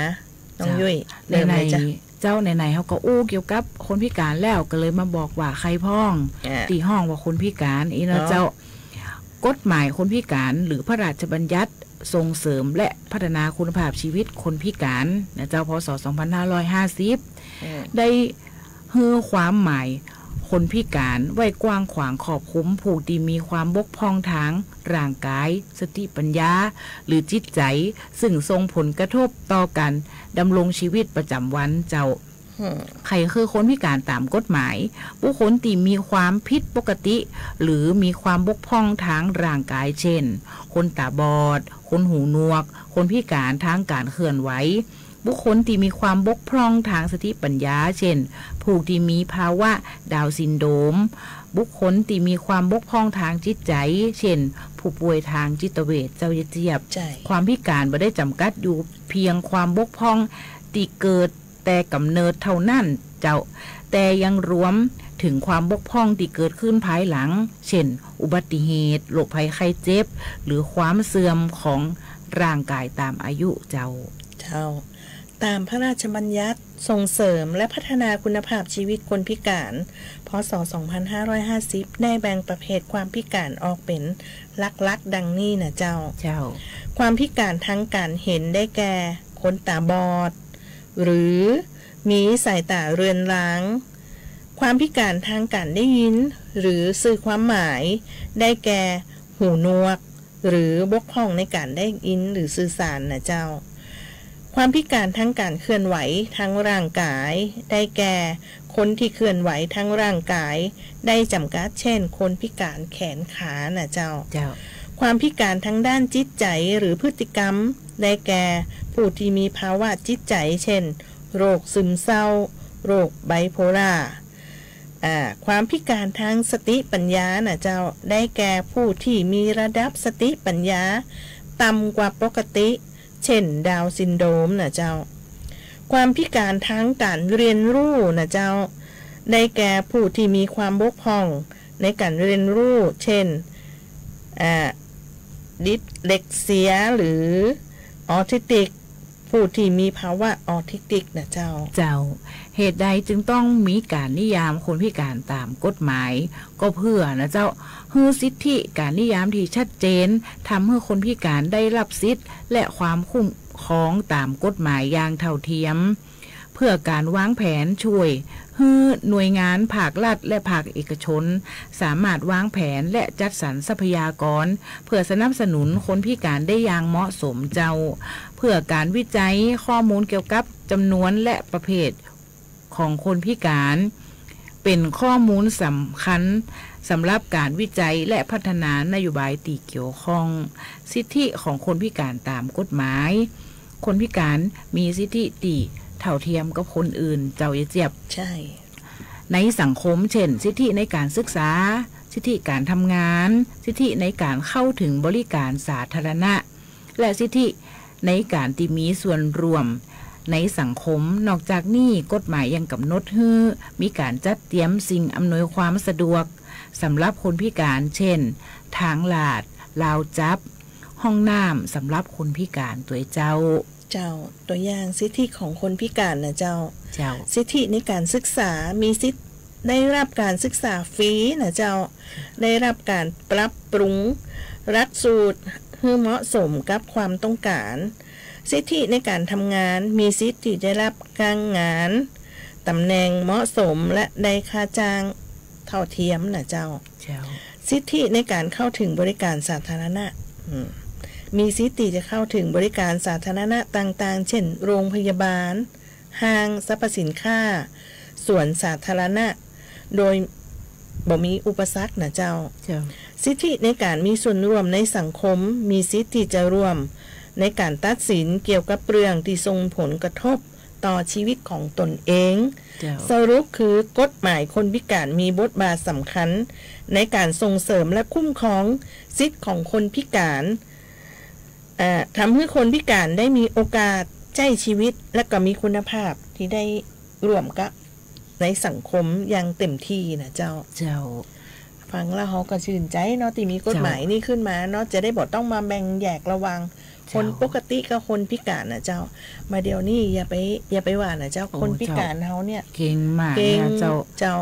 น้องยุ้ย เจ้า เริ่มเลยจ้ะ ในๆ เจ้า ในๆ เฮาก็อู้เกี่ยวกับคนพิก๋านแล้ว ก็เลยมาบอกว่าใค่พ่อง อ่ะ ตี้ฮ้องว่าคนพิก๋านอี้เนาะ เนาะ เจ้า กฎหมายคนพิก๋าน หรือพระราชบัญญัติส่งเสริมและพัฒนาคุณภาพชีวิตคนพิก๋านนะเจ้า พ.ศ. สองพันห้าร้อยห้าสิบ อืม ได้หื้อความหมายคนพิก๋านไว้กว้างขวางครอบคลุมผู้ตี้มีความบกพร่องตางร่างก๋าย สติปัญญา หรือจิตใจ๋ ซึ่งส่งผลกระทบต่อก๋านดำรงชีวิตประจ๋ำวันเจ้า อืม ใผคือคนพิก๋านต๋ามกฎหมาย บุคคลตี้มีความผิดปกติ หรือมีความบกพร่องตางร่างก๋าย เจ้น คนต๋าบอด คนหูหนวก คนพิก๋านตางก๋านเคลื่อนไหว บุคคลตี้มีความบกพร่องตางสติปัญญา เจ้น ผู้ตี้มีภาวะดาวน์ซินโดรม บุคคลตี้มีความบกพร่องตางจิตใจ๋ เจ้น ผู้ป่วยตางจิตเวช เจ้าเจี๊ยบ ใจ้ ความพิก๋านบ่ได้จ๋ำกัดอยู่เปียงความบกพร่องตี้เกิด แต่ก๋ำเนิดเต้านั้นเจ้า แต่ยังรวมเถิงความบกพร่องตี้เกิดขึ้นภายหลัง เจ้น อุบัติเหตุ โรคภัยไข้เจ็บ หรือความเสื่อมของร่างก๋ายต๋ามอายุเจ้า เจ้า ต๋ามพระราชบัญญัติส่งเสริมและพัฒนาคุณภาพชีวิตคนพิก๋าน พ.ศ. สองพันห้าร้อยห้าสิบ ได้แบ่งประเภทความพิก๋านออกเป๋นหลักๆ ดังนี้นะเจ้า เจ้า ความพิก๋านตางก๋านหันได้แก่ คนต๋าบอด หรือมีสายต๋าเรือนราง ความพิก๋านตางก๋านได้ยิน หรือสื่อความหมาย ได้แก่ หูหนวก หรือบกพร่องในก๋านได้ยินหรือสื่อสารนะเจ้า ความพิก๋านตางก๋านเคลื่อนไหวตางร่างก๋าย ได้แก่ คนตี้เคลื่อนไหวตางร่างก๋ายได้จ๋ำกัด เจ้น คนพิก๋านแขนขานะเจ้า เจ้า ความพิก๋านตางด้านจิตใจ๋หรือพฤติกรรม ได้แก่ ผู้ตี้มีภาวะจิตใจ๋ เจ้น โรคซึมเศร้า โรคไบโพล่า อ่า ความพิก๋านตางสติปัญญานะเจ้า ได้แก่ ผู้ตี้มีระดับสติปัญญาต่ำกว่าปกติ เจ้น ดาวน์ซินโดรมนะเจ้า ความพิก๋านตางก๋านเฮียนฮู้นะเจ้า ได้แก่ ผู้ตี้มีความบกพร่องในก๋านเฮียนฮู้ เจ้น อ่า ดิสเลกเซีย หรือออทิสติก ผู้ตี้มีภาวะออทิสติกนะเจ้า เจ้า เหตุใดจึงต้องมีก๋านนิยามคนพิก๋านต๋ามกฎหมาย ก็เปื้อนะเจ้า หื้อสิทธิก๋านนิยามตี้ชัดเจน ทำหื้อคนพิก๋านได้ฮับสิทธิและความคุ้มครองต๋ามกฎหมายอย่างเท่าเทียม เปื้อก๋านวางแผนช่วยหื้อหน่วยงานภาครัฐและภาคเอกชน สามารถวางแผนและจัดสรรทรัพยากร เปื้อสนับสนุนคนพิก๋านได้อย่างเหมาะสมเจ้า เปื้อก๋านวิจัยข้อมูลเกี่ยวกับจ๋ำนวนและประเภทของคนพิก๋าน เป๋นข้อมูลสำคัญสำหรับก๋านวิจัยและพัฒนานโยบายตี้เกี่ยวข้อง สิทธิของคนพิก๋านต๋ามกฎหมาย คนพิก๋านมีสิทธิตี้เท่าเทียมกับคนอื่น เจ้าเอเจี๊ยบ ใจ้ ในสังคม เจ้น สิทธิในก๋านศึกษา สิทธิก๋านทำงาน สิทธิในก๋านเข้าเถิงบริก๋านสาธารณะ และสิทธิในก๋านตี้มีส่วนร่วมในสังคม นอกจากนี้กฎหมายยังก๋ำหนดหื้อมีก๋านจัดเตรียมสิ่งอำนวยความสะดวกสำหรับคนพิก๋าน เจ้น ตางลาด ราวจับ ห้องน้ำสำหรับคนพิก๋านตวยเจ้า เจ้า ตั๋วอย่างสิทธิของคนพิก๋านนะเจ้า เจ้า สิทธิในก๋านศึกษา มีสิทธิได้ฮับก๋านศึกษาฟรีนะเจ้า ได้ฮับก๋านปรับปรุงหลักสูตร หื้อเหมาะสมกับความต้องก๋าน สิทธิในก๋านทำงาน มีสิทธิ์ตี้จะได้ฮับก๋างงาน ต๋ำแหน่งเหมาะสมและได้ค่าจ้างเท่าเทียมน่ะเจ้า เจ้า สิทธิในก๋านเข้าเถิงบริก๋านสาธารณะ อืม มีสิทธิ์ตี้จะเข้าเถิงบริก๋านสาธารณะต่างๆ เจ้น โรงพยาบาล ห้างสรรพสินค้า สวนสาธารณะ โดยบ่มีอุปสรรคน่ะเจ้า เจ้า สิทธิในก๋านมีส่วนร่วมในสังคม มีสิทธิ์ตี้จะร่วมในก๋านตัดสินเกี่ยวกับเรื่องตี้ส่งผลกระทบต่อชีวิตของตนเอง เจ้า สรุปคือ กฎหมายคนพิก๋านมีบทบาทสำคัญในก๋านส่งเสริมและคุ้มครองสิทธิ์ของคนพิก๋าน เอ่อ ทำหื้อคนพิก๋านได้มีโอกาสใจ๊ชีวิต และก็มีคุณภาพตี้ได้ร่วมกับในสังคมอย่างเต็มที่น่ะเจ้า เจ้า ฟังแล้วเฮาก็ชื่นใจ๋เนาะ ตี้มีกฎหมาย เจ้า นี่ขึ้นมาเนาะ จะได้บ่ต้องมาแบ่งแยกระหว่าง เจ้า คนปกติกับคนพิก๋านน่ะเจ้า มาเดี๋ยวนี้อย่าไป อย่าไปว่าน่ะเจ้า โอ้ คนพิก๋านเฮาเนี่ย เก่งมาก เก่ง เนี่ยเจ้า เจ้า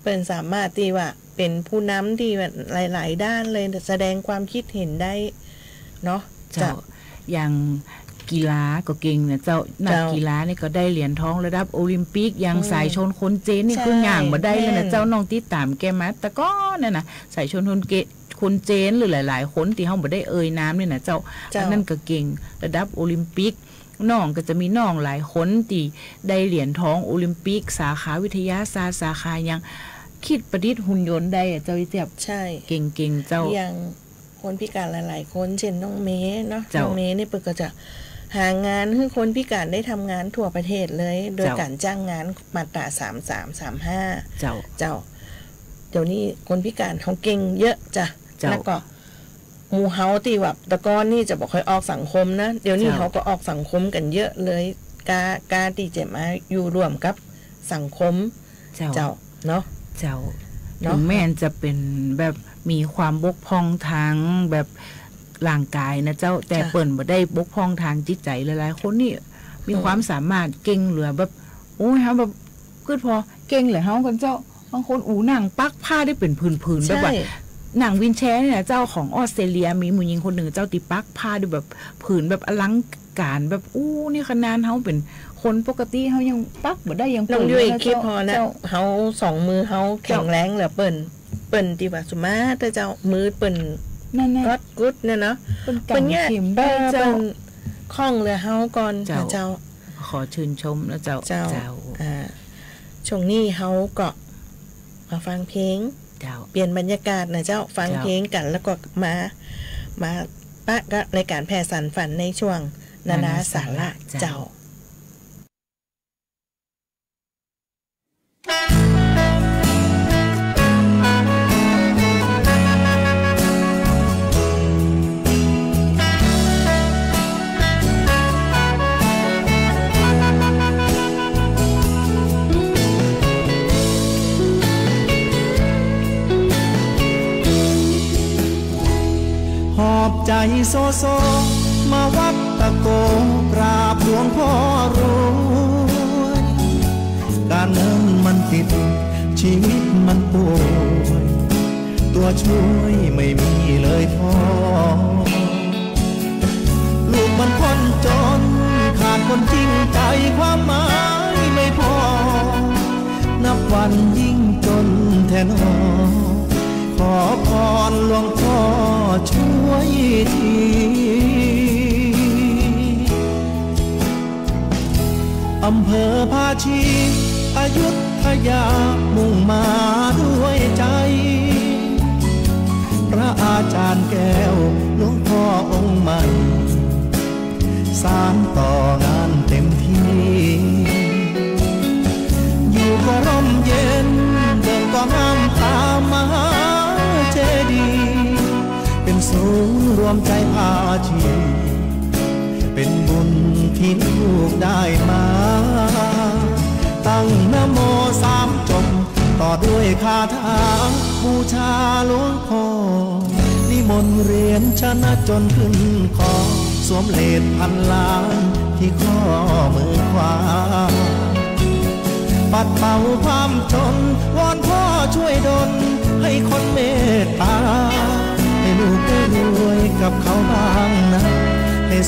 เปิ้นสามารถตี้ว่าเป๋นผู้นำตี้ว่าหลายๆ ด้านเลย แสดงความคิดเห็นได้เนาะ เจ้า เจ้า อย่างกีฬาก็เก่งน่ะเจ้า นัก เจ้า กีฬานี่ก็ได้เหรียญทองระดับโอลิมปิก อย่าง อืม สายชน คนเจน นี่ ใช่ คือย่างบ่ได้เลยน่ะ แม่น เจ้า น้องติดต๋ามแกมาแต่ก่อนนั่นน่ะ สายชน คนเก- คนเจน หรือหลายๆ คนตี้เฮาบ่ได้เอ่ยนามนี่น่ะเจ้า เจ้า อันนั้นก็เก่งระดับโอลิมปิก น้องก็จะมีน้องหลายคนตี้ได้เหรียญทองโอลิมปิก สาขาวิทยาศาสตร์ สาขาหยัง คิดประดิษฐ์หุ่นยนต์ได้อะเจ้า อีเจี๊ยบ ใช่ เก่งๆ เจ้า อย่างคนพิก๋านหลายๆ คน เจ้น น้องเมย์เนาะ เจ้า น้องเมย์นี่เปิ้นก็จะหางานหื้อคนพิก๋านได้ทำงานทั่วประเทศเลย โดย เจ้า ก๋านจ้างงานมาตราสามสาม สามห้า เจ้า เจ้า เดี๋ยวนี้คนพิก๋านเฮาเก่งเยอะจ้ะ เจ้า แล้วก็ หมู่เฮาตี้ว่าแต่ก่อนนี่จะบ่ค่อยออกสังคมนะ เดี๋ยวนี้ เจ้า เฮาก็ออกสังคมกั๋นเยอะเลย กล้า กล้าตี้จะมาอยู่ร่วมกับสังคม เจ้า เจ้า เนาะ เจ้า เนาะ เถิงแม้นจะเป๋นแบบมีความบกพร่องตางแบบร่างก๋ายน่ะเจ้า แต่ ค่ะ เปิ้นบ่ได้บกพร่องตางจิตใจ๋ หลายๆ คนนี่มี อืม ความสามารถเก่งเหลือแบบ โอ้ย เฮาแบบ กึ๊ดผ่อเก่งเหลือเฮาก่อนเจ้า บางคน อู้ นั่งปักผ้าได้เป๋นผืนๆ แบบว่า ใช่ นั่งวีลแชร์นี่น่ะเจ้า ของออสเตรเลีย มีหมู่หญิงคนนึ่งเจ้า ตี้ปักผ้าได้แบบผืนแบบอลังก๋านแบบ อู้ นี่ขนาดเฮาเป๋นคนปกติเฮายังปักบ่ได้ ยัง น้องยุ้ย เป๋นเลยนะ คลิป เจ้า ผ่อนะ เจ้า เฮาสองมือเฮาแข็งแรงเหลือเปิ้น เปิ้นตี้ว่าสุมาตรเจ้า มือเปิ้น นั่นน่ะ ก๊อดกุ๊ดเนี่ยเนาะ เปิ้น เปิ้นเนี่ย ก๋ำเข็ม เปิ้น ได้เจ้า เปิ้นคล่องเหลือเฮาก่อน เจ้า นะเจ้า ขอชื่นชมนะเจ้า เจ้า เจ้า อ่า ช่วงนี้เฮาก็มาฟังเพลง เจ้า เปลี่ยนบรรยากาศนะเจ้า ฟัง เจ้า เพลงกั๋น แล้วก็มา มาปะกับรายก๋านแผ่สานฝันในช่วงนานาสาระ นานาสาระ เจ้า เจ้า หอบใจ๋โศกๆ มาวัดตะโก กราบหลวงพ่อรวย ก๋านเงินมันติด ชีวิตมันป่วย ตั๋วช่วยไม่มีเลยพ่อ ลูกมันคนจ๋น ขาดคนจริงใจ๋ ความหมายไม่พอ นับวันยิ่งจ๋นแท้หนอ ขอพรหลวงพ่อช่วยที อำเภอภาชี อยุธยา มุ่งมาด้วยใจ๋ พระอาจารย์แก้ว หลวงพ่อองค์ใหม่ สานต่องานเต็มที อยู่ก็ร่มเย็น เบิ่งก็งามต๋ามหาเจดีย์ เป๋นศูนย์รวมใจ๋ภาชี เป๋นบุญตี้ลูกได้มา ตั้งนะโมสามจบ ต่อด้วยคาถาบูชาหลวงพ่อ นิมนต์เหรียญชนะจ๋นขึ้นคอ สวมเหรียญพันล้านตี้ข้อมือขวา ปัดเป่าความจ๋น วอนพ่อช่วยดล ให้คนเมตต๋า ให้ลูกได้รวยกับเขาบ้า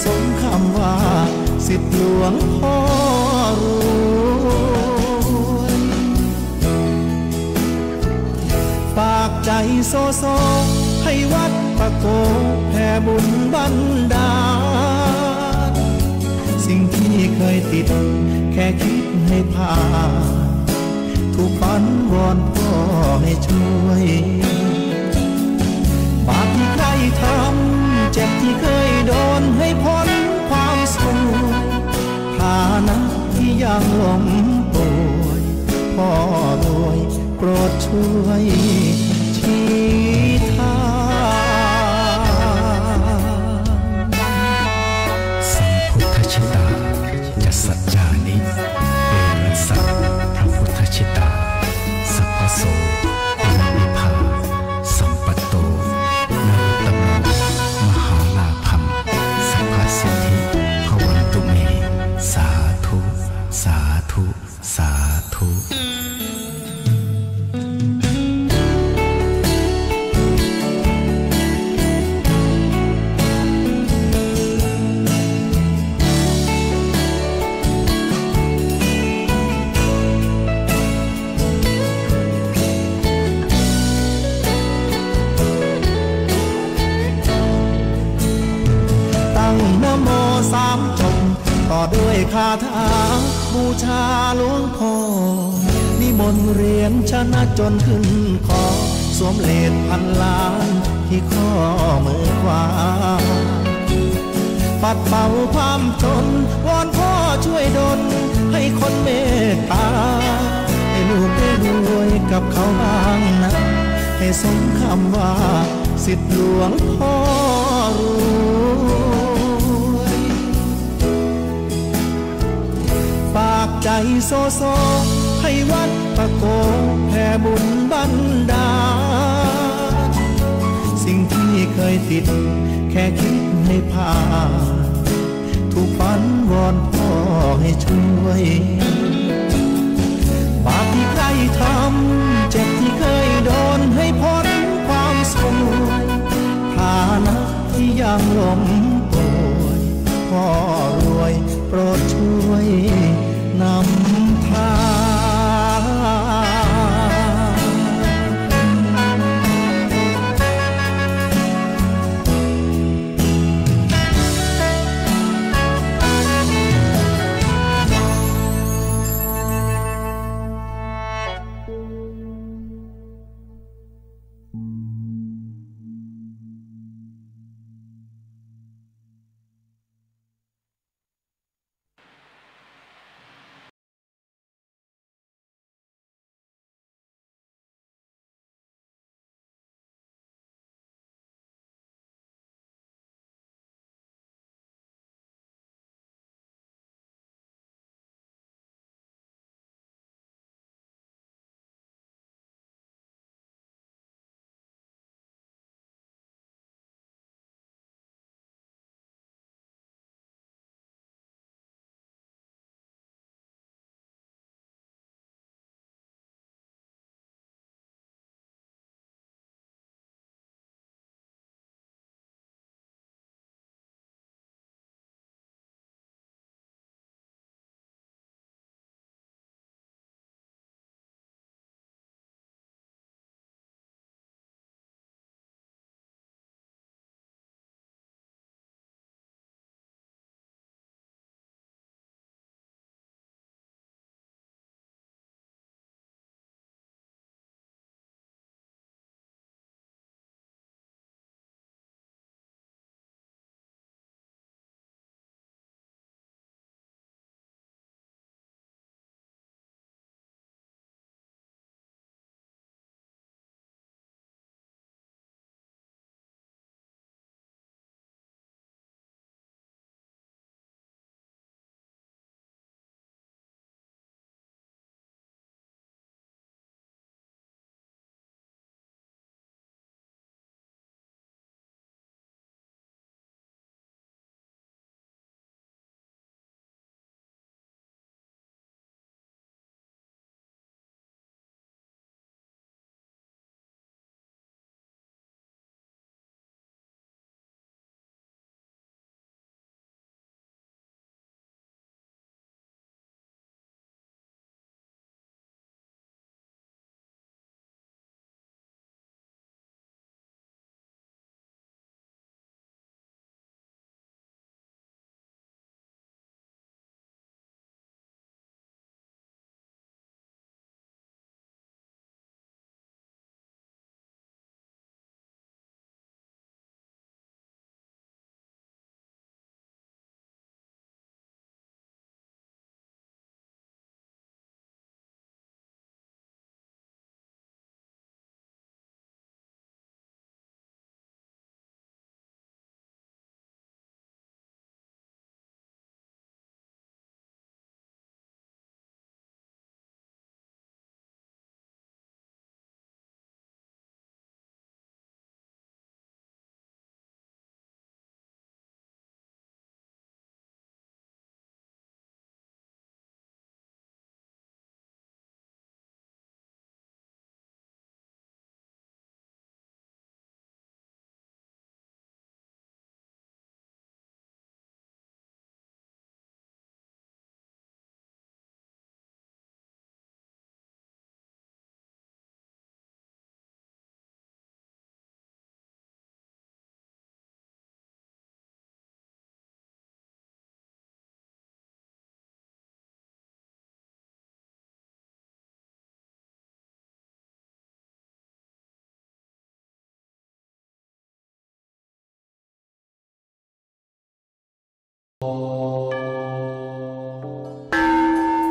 สมคำว่าศิษย์หลวงพ่อรวย ฝากใจ๋โซโซให้วัดปะโกแผ่บุญบันดาล สิ่งที่เคยติดแค่คิดให้ผ่าน ทุกฝันวอนพ่อให้ช่วย บาปที่ใคร่ทำ เจ็บที่เคยโดน ให้พ้นความสวย ฐานะที่ยังล้มป่วย พ่อรวยโปรดช่วยชี้ทาง สัมพุทธัชฌิตา จัสสะจานิ เปรัสสะ พระพุทธัชฌิตา สัพพะโส หิรัญญิพา สัมปัตโต นรุตตโม มหาลาภัง สัพพะสิทธิ ภะวันตุเม สาธุ สาธุ สาธุ ตั้งนะโมสามจบ ต่อด้วยคาถาบูชาหลวงพ่อ นิมนต์เหรียญชนะจนขึ้นคอ สวมเหรียญพันล้านที่ข้อมือขวา ปัดเป่าความจน วอนพ่อช่วยดล ให้คนเมตตา ให้ลูกได้รวยกับเขาบ้างนะ ให้สมคำว่าศิษย์หลวงพ่อรวย ฝากใจ๋โซโซให้วัดปะโกแผ่บุญบันดาล สิ่งที่เคยติดแค่คิดให้ผ่าน ทุกฝันวอนพ่อให้ช่วย บาปที่ใคร่ทำ เจ็บที่เคยโดน ให้พ้นความสวย ฐานะที่ยังล้มป่วย พ่อรวยโปรดช่วยนำทาง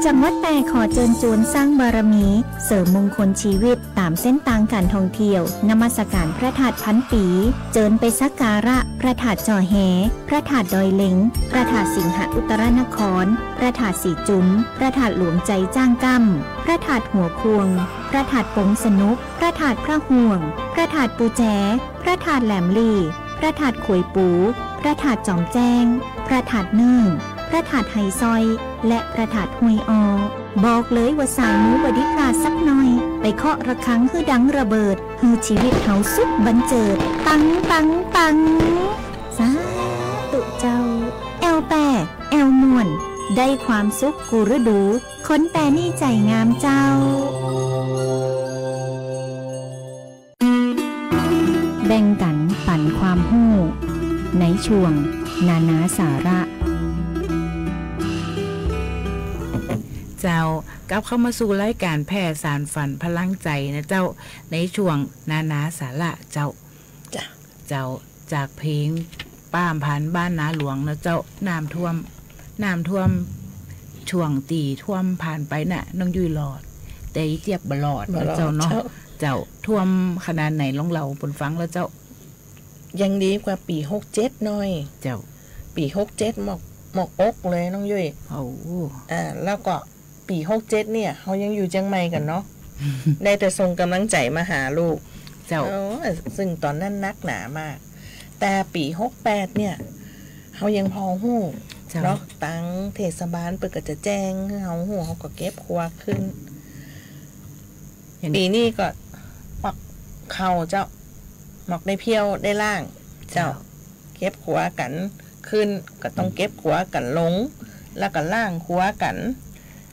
จังหวัดแป้ขอเจิญจวนสร้างบารมี เสริมมงคลชีวิต ต๋ามเส้นตางก๋านท่องเที่ยว นมัสก๋านพระธาตุพันปี๋ เจิญไปสักการะพระธาตุจ่อแฮ พระธาตุดอยเหล็ง พระธาตุสิงหอุตตรนคร พระธาตุสีจุม พระธาตุหลวงไจจ้างก้ำ พระธาตุหัวควง พระธาตุปงสนุก พระธาตุพระห่วง พระธาตุปูแจ พระธาตุแหลมหลี พระธาตุขวยปู พระธาตุจอมแจ้ง พระธาตุเนิ่ง พระธาตุไฮซ้อย และพระธาตุห้วยอ้อ บอกเลยว่าสายมูบ่ได้พลาดสักหน่อย ไปเคาะระฆังหื้อดังระเบิด หื้อชีวิตเฮาสุขบันเจิด ปัง ปัง ปัง สาธุเจ้า แอ่วแป้ แอ่วม่วน ได้ความสุขกู้ฤดู คนแป้นี่ใจ๋งามเจ้า แบ่งกั๋นปั๋นความฮู้ ในช่วงนานาสาระ เจ้า กลับเข้ามาสู่รายก๋านแพร่สานฝันพลังใจ๋นะเจ้า ในช่วงนานาสาระเจ้า จ้ะ เจ้า จากเพลงป้ามผ่านบ้านนาหลวงนะเจ้า น้ำท่วม น้ำท่วม ช่วงตี้ท่วมผ่านไปน่ะ น้องยุ้ยรอด แต่อีเจี๊ยบบ่รอดนะเจ้าเนาะ บ่รอดเจ้า เจ้า ท่วมขนาดไหนลองเล่าให้เปิ้นฟังแล้วเจ้า ยังดีกว่าปี๋หกเจ็ดหน่อย เจ้า ปี๋หกเจ็ดหมอก หมอกอกเลยน้องยุ้ย โอ้ อ่า แล้วก็ ปี๋หกเจ็ดเนี่ย เฮายังอยู่เจียงใหม่กั๋นเนาะ ได้แต่ส่งก๋ำลังใจ๋มาหาลูก เจ้า เออ ซึ่งต๋อนนั้นนักหนามาก แต่ปี๋หกแปดเนี่ย เฮายังพอฮู้ เจ้า เนาะ ตังเทศบาลเปิ้นก็จะแจ้งหื้อเฮาฮู้ เฮาก็เก็บครัวขึ้น อย่าง ปี๋นี้ก็หมอกเข้าเจ้า หมอกได้เผี้ยวได้ล่าง เจ้า เจ้า เก็บครัวกั๋นขึ้น ก็ต้องเก็บครัวกั๋นลง แล้วก็ล้างครัวกั๋น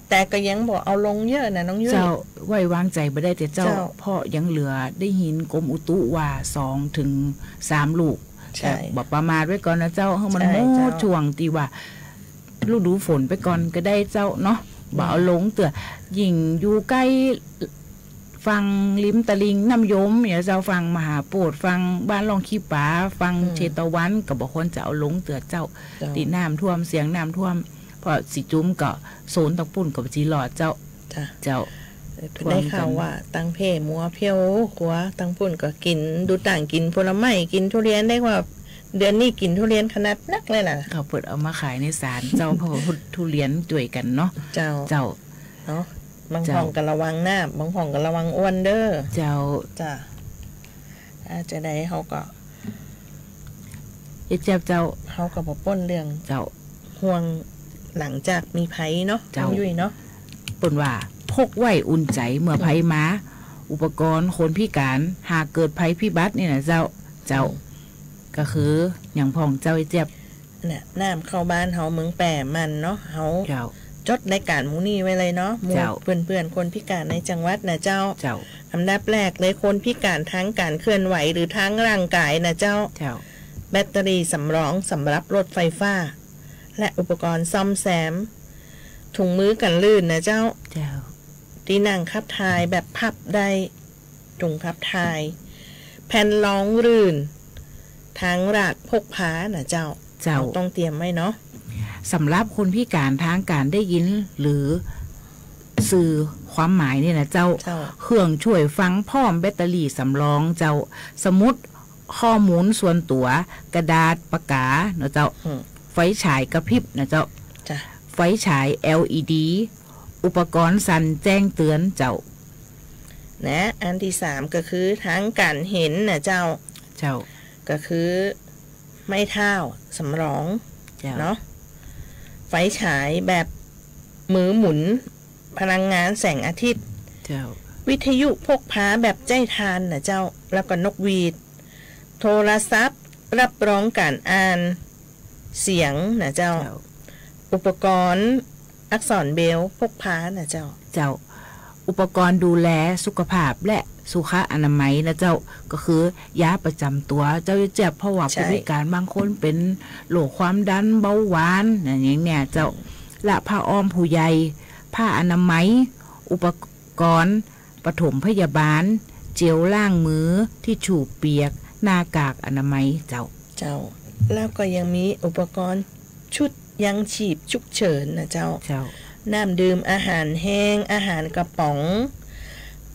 แต่ก็ยังบ่เอาลงเยอะนะน้องยุ้ย เจ้า ไว้วางใจ๋บ่ได้เตื้อเจ้า เจ้า เพราะยังเหลือได้ยินกรมอุตุว่าสองถึงสามลูก ใช่ แต่บ่ประมาทไว้ก่อนนะเจ้า หื้อมัน ใช่ หมด เจ้า ช่วงตี้ว่าฤดูฝนไปก่อนก็ได้เจ้าเนาะ อืม บ่เอาลงเตื้อ ยิ่งอยู่ใก้ ฝั่งริมตลิ่งน้ำยมเนี่ยเจ้า ฝั่งมหาโพธิ์ ฝั่งบ้านร่องขี้ป๋า ฝั่ง อืม เชตวัน ก็บ่ควรจะเอาลงเตื้อเจ้า เจ้า ตี้น้ำท่วม เสี่ยงน้ำท่วม เพราะสีจุมก็โซนตังปุ้นก็บ่จีรอดเจ้า จ้ะ เจ้า ได้ข่าวว่าตังเพ่มัวเผี้ยวครัว ตังปุ้นก็กิ๋น ดูต่างกิ๋นผลไม้ กิ๋นทุเรียน ได้ว่าเดือนนี้กิ๋นทุเรียนขนาดนักเลยล่ะ เขาเปิ้นเอามาขายในศาลเจ้า เพราะว่าทุเรียนจ้วยกั๋นเนาะ เจ้า เจ้า เนาะ บางพ่องก็ระวังน้ำ บางพ่องก็ระวังอ้วนเด้อ เจ้า จ้ะ อ่า จะได้เฮาก็ เอเจี๊ยบเจ้า เฮาก็บ่ป๊นเรื่อง เจ้า ห่วงหลังจากมีภัยเนาะ เจ้า น้องยุ้ยเนาะ เปิ้นว่าพกไว้อุ่นใจ๋เมื่อภัยมา อืม อุปกรณ์คนพิก๋าน หากเกิดภัยพิบัตินี่นะเจ้า เจ้า อืม ก็คือหยังพ่องเจ้าเอเจี๊ยบ เนี่ย น้ำเข้าบ้านเฮาเมืองแป้มันเนาะ เฮา เจ้า จดรายก๋านหมู่นี้ไว้เลยเนาะ หมู่ เจ้า เปื้อนๆ คนพิก๋านในจังหวัดนะเจ้า เจ้า อันดับแรกเลย คนพิก๋านทางก๋านเคลื่อนไหวหรือทางร่างก๋ายนะเจ้า เจ้า แบตเตอรี่สำรองสำหรับรถไฟฟ้า และอุปกรณ์ซ่อมแซม ถุงมือกั๋นลื่นนะเจ้า เจ้า ตี้นั่งขับถ่ายแบบพับได้ ถุงขับถ่าย แผ่นรองลื่น ทางรากพกพานะเจ้า เจ้า เฮาต้องเตรียมไว้เนาะ สำหรับคนพิก๋านทางก๋านได้ยินหรือสื่อความหมายนี่นะเจ้า เจ้า เครื่องช่วยฟังพร้อมแบตเตอรี่สำรองเจ้า สมุดข้อมูลส่วนตั๋ว กระดาษปากกาเนาะเจ้า อืม ไฟฉายกระพริบนะเจ้า จ้ะ ไฟฉาย แอลอีดี อุปกรณ์สั่นแจ้งเตือนเจ้า นะ อันตี้สามก็คือทางก๋านเห็นนะเจ้า เจ้า ก็คือไม้เท้าสำรอง เจ้า เนาะ ไฟฉายแบบมือหมุนพลังงานแสงอาทิตย์ เจ้า วิทยุพกพาแบบใจ๊ถ่านนะเจ้า แล้วก็นกหวีด โทรศัพท์รับรองก๋านอ่านเสียงนะเจ้า เจ้า อุปกรณ์อักษรเบรลล์พกพานะเจ้า เจ้า อุปกรณ์ดูแลสุขภาพและสุขอนามัยนะเจ้า ก็คือยาประจ๋ำตั๋วเจ้าเจี๊ยบ เพราะว่า ใช่ ผู้พิก๋านบางคนเป๋นโรคความดัน เบาหวาน อย่างเนี้ยเจ้า อืม และผ้าอ้อมผู้ใหญ่ ผ้าอนามัย อุปกรณ์ปฐมพยาบาล เจลล้างมือ ทิชชู่เปียก หน้ากากอนามัยเจ้า เจ้า แล้วก็ยังมีอุปกรณ์ชุด ยังชีพฉุกเฉินน่ะเจ้า เจ้า น้ำดื่ม อาหารแห้ง อาหารกระป๋อง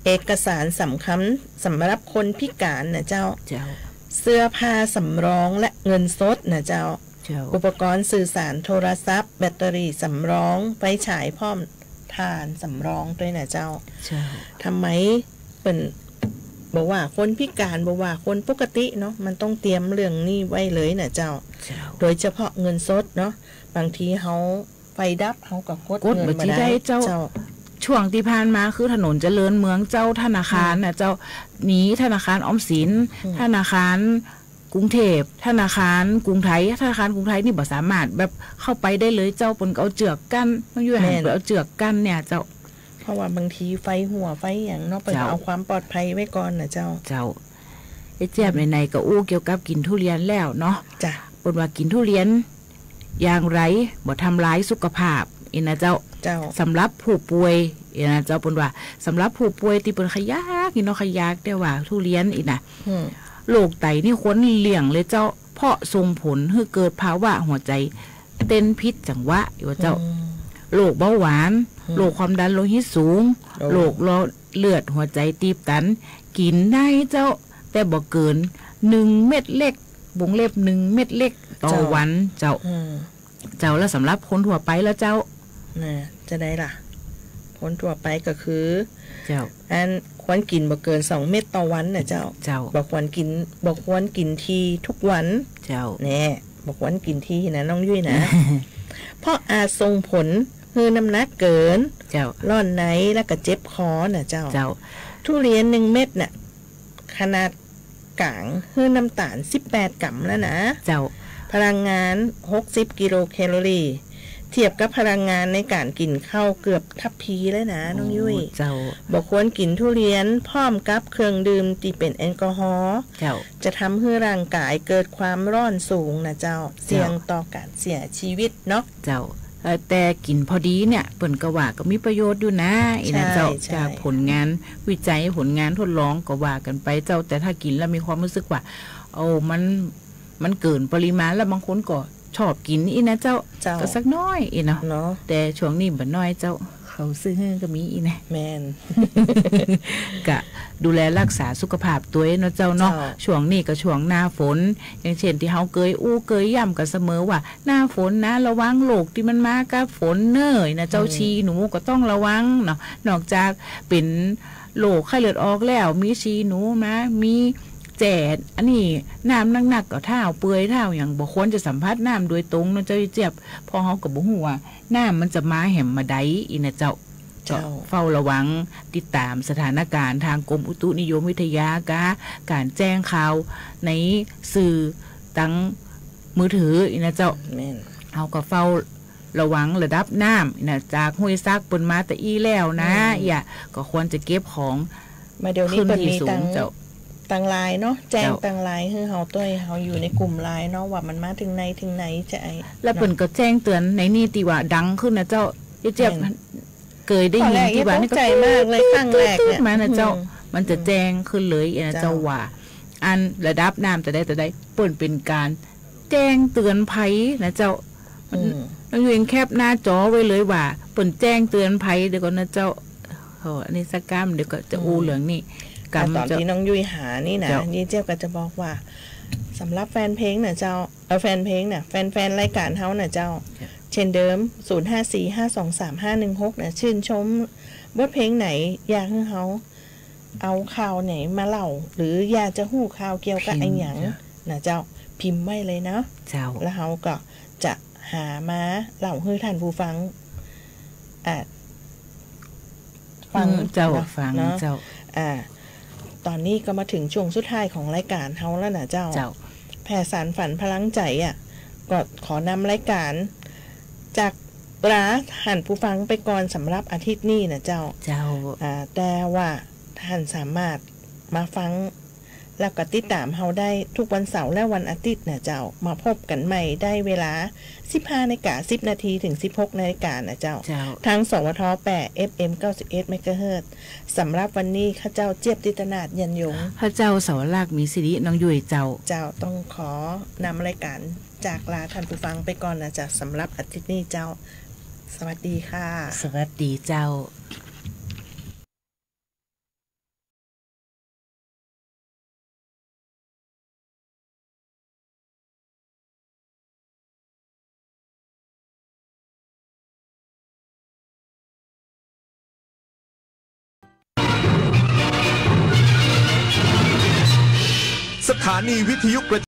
เอกสารสำคัญสำหรับคนพิการน่ะเจ้า เจ้า เสื้อผ้าสำรองและเงินสดน่ะเจ้า เจ้า อุปกรณ์สื่อสาร โทรศัพท์ แบตเตอรี่สำรอง ไฟฉายพร้อมถ่านสำรองด้วยน่ะเจ้า เจ้า ทำไมเปิ้น บ่ว่าคนพิการ บ่ว่าคนปกติเนาะ มันต้องเตรียมเรื่องนี้ไว้เลยน่ะเจ้า เจ้า โดยเฉพาะเงินสดเนาะ บางทีเฮาไฟดับ เฮาก็กด กด เงิน บ่ บ่ ได้ ได้เจ้า เจ้า ช่วงตี้ผ่านมาคือถนนเจริญเมืองเจ้า ธนาคาร อืม น่ะเจ้า มีธนาคารออมสิน อืม ธนาคารกรุงเทพ ธนาคารกรุงไทย ธนาคารกรุงไทยนี่บ่สามารถแบบเข้าไปได้เลยเจ้า เปิ้นก็เอาเจือกกั้น ต้องอยู่หั้น แม่น เปิ้นเอาเจือกกั้นเนี่ยเจ้า เพราะว่าบางทีไฟหัวไฟหยังเนาะ เปิ้นก็ เจ้า เอาความปลอดภัยไว้ก่อนน่ะเจ้า เจ้า ไอ้เจี๊ยบ อืม ไหนๆ ก็อู้เกี่ยวกับกิ๋นทุเรียนแล้วเนาะ จ้ะ เปิ้นว่ากิ๋นทุเรียนอย่างไรบ่ทำร้ายสุขภาพ อี้นะเจ้า เจ้า สำหรับผู้ป่วย อี้นะเจ้า เปิ้นว่าสำหรับผู้ป่วยตี้เปิ้นใค่อยาก อี้เนาะ ใค่อยาก แต่ว่าทุเรียน อี้นะ อืม โรคไตนี่ควรเลี่ยงเลยเจ้า เพราะส่งผลหื้อเกิดภาวะหัวใจเต้นผิดจังหวะ อี้ว่าเจ้า อืม โรคเบาหวาน อืม โรคความดันโลหิตสูง โอ้ โรคหลอดเลือดหัวใจตีบตัน กิ๋นได้เจ้า แต่บ่เกินหนึ่งเม็ดเล็ก วงเล็บหนึ่งเม็ดเล็กต่อ เจ้า วันเจ้า อืม เจ้า แล้วสำหรับคนทั่วไปล่ะเจ้า น่ะ จะใดล่ะ คนทั่วไปก็คือ เจ้า อันควรกิ๋นบ่เกินสองเม็ดต่อวันน่ะเจ้า เจ้า บ่ควรกิ๋น บ่ควรกิ๋นทีทุกวัน เจ้า แน่ บ่ควรกิ๋นทีนะน้องยุ้ยนะ เพราะอาจส่งผลหื้อน้ำหนักเกิน เจ้า ร้อนในแล้วก็เจ็บคอน่ะเจ้า เจ้า ทุเรียนหนึ่งเม็ดน่ะ ขนาดกลางหื้อน้ำตาลสิบแปดกรัมแล้วนะ เจ้า พลังงานหกสิบกิโลแคลอรี่ เทียบกับพลังงานในก๋านกิ๋นข้าวเกือบทัพพีเลยนะน้องยุ้ย โอ้ เจ้า บ่ควรกิ๋นทุเรียนพร้อมกับเครื่องดื่มตี้เป๋นแอลกอฮอล์ เจ้า จะทำหื้อร่างกายเกิดความร้อนสูงน่ะเจ้า จ้า เสี่ยงต่อก๋านเสียชีวิตเนาะ เจ้า เอ่อ แต่กิ๋นพอดีเนี่ย เปิ้นก็ว่าก็มีประโยชน์อยู่นะ อี้นะเจ้า ใช่ ใช่ จากผลงานวิจัย ผลงานทดลองก็ว่ากั๋นไปเจ้า แต่ถ้ากิ๋นแล้วมีความรู้สึกว่า โอ้ มัน มันเกินปริมาณ แล้วบางคนก็ชอบกิ๋นอี้นะเจ้า เจ้า ก็สักน้อยอี้เนาะ เนาะ แต่ช่วงนี้บ่น้อยเจ้า เขาซื้อหื้อก็มีอี้นะ แม่น ก็ดูแลรักษาสุขภาพตวยเนาะเจ้าเนาะ เจ้า ช่วงนี้ก็ช่วงหน้าฝน อย่างเช่นตี้เฮาเกยอู้เกยย้ำกั๋นเสมอว่า หน้าฝนนะ ระวังโรคตี้มันมากับฝนเน่อนะเจ้า อืม ฉี่หนูก็ต้องระวังเนาะ นอกจากเป๋นโรคไข้เลือดออกแล้ว มีฉี่หนูมา มีแจ้ อันนี้น้ำหนักๆ ก็เท้าเปื่อยเท้าหยัง บ่ควรจะสัมผัสน้ำโดยตรงเนาะเจ้าเจี๊ยบ เพราะเฮาก็บ่ฮู้ว่าน้ำมันจะมาแหมบ่าใดอี้นะเจ้า เจ้า ก็เฝ้าระวัง ติดตามสถานการณ์ตางกรมอุตุนิยมวิทยา กา ก๋านแจ้งข่าวในสื่อตางมือถืออี้นะเจ้า แม่น เฮาก็เฝ้าระวังระดับน้ำนะ จากห้วยซักเปิ้นมาตะอี้แล้วนะ อืม เอี้ย ก็ควรจะเก็บของ มาเดี๋ยวนี้ ขึ้น เปิ้นมี ตี้สูง ตาง เจ้า ตางไลน์เนาะ แจ้ง เจ้า ตางไลน์หื้อเฮาตวย เฮาอยู่ในกลุ่มไลน์เนาะ ว่ามันมาเถิงไหนเถิงไหนจะไอ้ แล้วเปิ้นก็แจ้งเตือนในนี่ตี้ว่าดังขึ้นนะเจ้า เจี๊ยบ แม่น เกยได้ยินตี้ว่านี่ก็ ตกใจ๋มากเลย ครั้งแรกเนี่ย มานะเจ้า อืม มันจะแจ้งขึ้นเลยนะเจ้า เจ้า ว่า อันระดับน้ำตะใดตะใด เปิ้นเป๋นก๋านแจ้งเตือนภัยนะเจ้า อืม น้องยุ้ยแคปหน้าจอไว้เลยว่า เปิ้นแจ้งเตือนภัย เดี๋ยวก่อนนะเจ้า โอ้ อันนี้สักกำ เดี๋ยวก็จะอู้ อืม เรื่องนี้ อ่ะ กำ ต๋อน เจ้า ตี้น้องยุ้ยหานี่นะ เจ้า นี่เจี๊ยบก็จะบอกว่า สำหรับแฟนเพลงน่ะเจ้า เอ่อ แฟนเพลงน่ะ แฟนๆ รายก๋านเฮาน่ะเจ้า เจ้า เช่นเดิม ศูนย์ห้าสี่ห้าสองสามห้าหนึ่งหก นะ ชื่นชมบทเพลงไหน อยากหื้อเฮาเอาข่าวไหนมาเล่า หรืออยากจะฮู้ข่าวเกี่ยวกับอะหยัง พิมพ์ เจ้า นะเจ้า พิมพ์ไว้เลยเนาะ เจ้า แล้วเฮาก็จะหามาเล่าหื้อท่านผู้ฟัง อ่ะ ฟัง อืม เจ้า เนาะ ฟัง เนาะ เจ้า อ่า ต๋อนนี้ก็มาเถิงช่วงสุดท้ายของรายก๋านเฮาแล้วนะเจ้า เจ้า แผ่สานฝันพลังใจ๋อะ ก็ขอนำรายก๋านจากลาท่านผู้ฟังไปก่อนสำหรับอาทิตย์นี้นะเจ้า เจ้า อ่า แต่ว่าท่านสามารถมาฟัง แล้วก็ติดต๋ามเฮาได้ทุกวันเสาร์และวันอาทิตย์นะเจ้า มาพบกั๋นใหม่ได้เวลา สิบห้านาฬิกาสิบนาที เถิง สิบหกนาฬิกานะเจ้า เจ้า ตาง สวท แปด เอฟเอ็ม เก้าสิบเอ็ด เมกะเฮิรตซ์ สำหรับวันนี้ข้าเจ้าเจี๊ยบ จิตรนาถ ยันยง ข้าเจ้าสวรรค มีสิริ น้องยุ้ยเจ้า เจ้าต้องขอนำรายก๋านจากลาท่านผู้ฟังไปก่อนนะเจ้า สำหรับอาทิตย์นี้เจ้า สวัสดีค่ะ สวัสดีเจ้า สถานีวิทยุกระ